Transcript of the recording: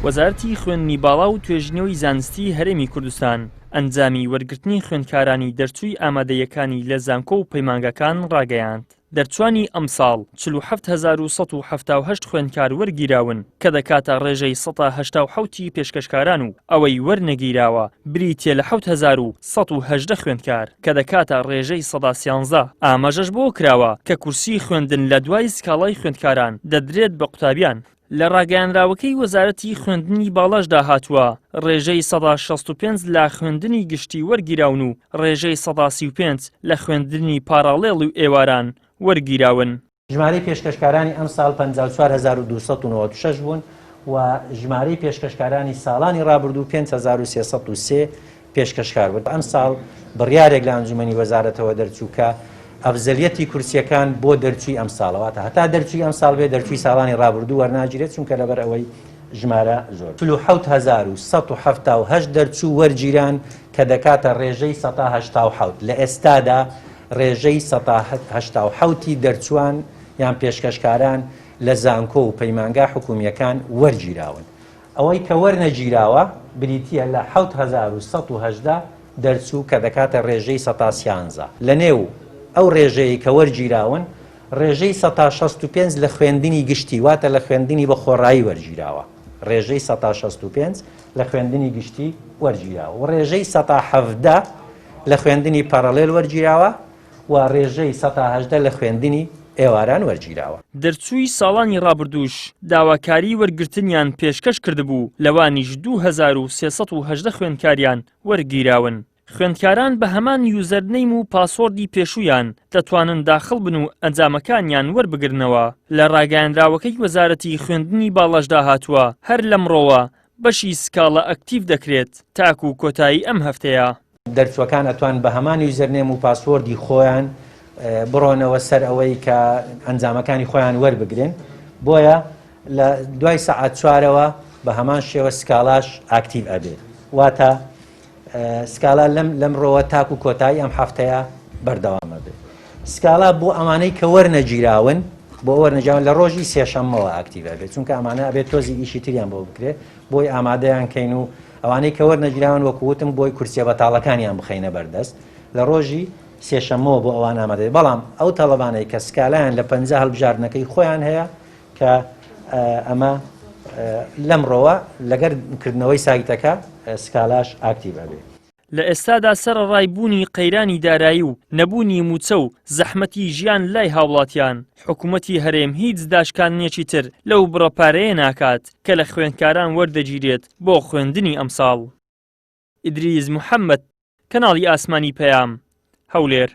وەزارەتی خوێندنی باڵا و توێژینەوەی زانستی هەرێمی کوردستان ئەنجامی وەرگرتنی خوێندکارانی دەرچووی ئامادەییەکانی لە زانکۆ و پەیمانگاکان ڕاگەیاند. دەرچوانی ئەمساڵ 47178 خوێندکار وەرگیراون کە دەکاتە ڕێژەی سەتا 87 ی پێشکەشکاران و ئەوەی وەرنەگیراوە بریتیە لە 7118 خوێندکار کە دەکاتە ڕێژەی سەدا سیانزە. ئاماژەش بەوە کراوە کە کورسی خوێندن لە دوای سکاڵای خوێندکاران دەدرێت بە قوتابیان. لە ڕاگەیانراوەکەی وەزارەتی خوێندنی باڵاشدا هاتووە، ڕێژەی 65% لە خوێندنی گشتی وەرگیراون و ڕێژەی 35% لە خوێندنی پاراڵێڵ و ئێواران وەرگیراون. ژمارەی پێشکەشکارانی ئەمساڵ 54296 بوون و ژمارەی پێشکەشکارانی ساڵانی ڕابردوو 5303 پێشکەشکار بوون. ئەمساڵ بڕیارێک لە ئەنجومەنی وەزارەتەوە دەرچوو کە ئەفزەلیەتی کورسیەکان بۆ دەرچووی ئەمساڵە، واتە هەتا دەرچووی ئەمساڵ بێ دەرچووی ساڵانی ڕابردوو وەرناگیرێت، چونکە لەبەر ئەوەی ژمارە زۆر. 47178 دەرچوو وەرگیران کە دەکاتە ڕێژەی سەتا 87. لە ئێستادا ڕێژەی سەتا 87 ی دەرچووان یان پێشکەشکاران لە زانکۆ و پەیمانگا حکومییەکان وەرگیراون. ئەوەی کە وەرنەگیراوە بریتییە لە 7118 دەرچوو کە دەکاتە ڕێژەی سەتا سیانزە. لەنێو ئەو ڕێژەیەی کە وەرگیراون، ڕێژەی سەتا 65 لە خوێندنی گشتی واتە لە خوێندنی بە خۆڕایی وەرگیراوە. ڕێژەی سەتا 65 لە خوێندنی گشتی وەرگیراوە و ڕێژەی سەتا 17 لە خوێندنی پەڕەلێل وەرگیراوە. و ڕێژەی سەتا 18 لە خوێندنی ئێواران وەرگیراوە. دەرچووی ساڵانی ڕابردووش داواکاریی وەرگرتنیان پێشکەش کردبوو، لەوانیش 2318 خوێندکاریان وەرگیراون. خوێندکاران بە هەمان username و password ی پێشوویان دەتوانن داخڵ بن و ئەنجامەکانیان وەربگرنەوە. لە ڕاگەیانراوەکەی وەزارەتی خوێندنی باڵاشدا هاتووە، هەر لەمڕۆوە بەشی سکاڵا ئەکتیڤ دەکرێت تاکوو کۆتایی ئەم هەفتەیە. دەرچوەکان ئەتوان بە هەمان username و password ی خۆیان بڕۆنەوە سەر ئەوەی کە ئەنجامەکانی خۆیان وەربگرن بۆیە لە دوای سەعات چوارەوە بە هەمان شێوە سکاڵاش ئاکتیڤ ئەبێت واتە سکاڵا لەم لەمڕۆوە تاکو کۆتایی ئەم هەفتەیە بەردەوامە بێت سکاڵا بۆ ئەمانەی کە وەرنەگیراون بۆ وەرنەگیراون لە ڕۆژی سێشەممەوە ئاکتیڤ ئەبێت چونکە ئەمانە ئەبێت تۆزی ئیشی تریان بۆ بکرێت بۆی ئامادەیان کەین و ئەوانەی کە وەرنەگیراون وەکو وتم بۆی کورسیە بەتاڵەکانیان بخەینە بەردەست لە ڕۆژی سێشەممەوە بۆ ئەوان ئامادە بێت بەڵام ئەو تەڵەبانەی کە سکالایان لە پەنجە هەڵبژاردنەکەی خۆیان هەیە کە ئەمە لەمڕۆوە لەگەر کردنەوەی سایتەکە سکالاش ئاکتیڤ ئەبێت. لە ئێستادا سەرەڕای بوونی قەیرانی دارایی و نەبوونی مووچە و زەحمەتی ژیان لای هاوڵاتیان، حکومەتی هەرێم هیچ داشکاندنێکی تر لەو بڕە پارەیە ناکات کە لە خوێندکاران وەردەگیرێت بۆ خوێندنی ئەمساڵ. ئیدریس محەمەد، کەناڵی ئاسمانی پەیام، هەولێر.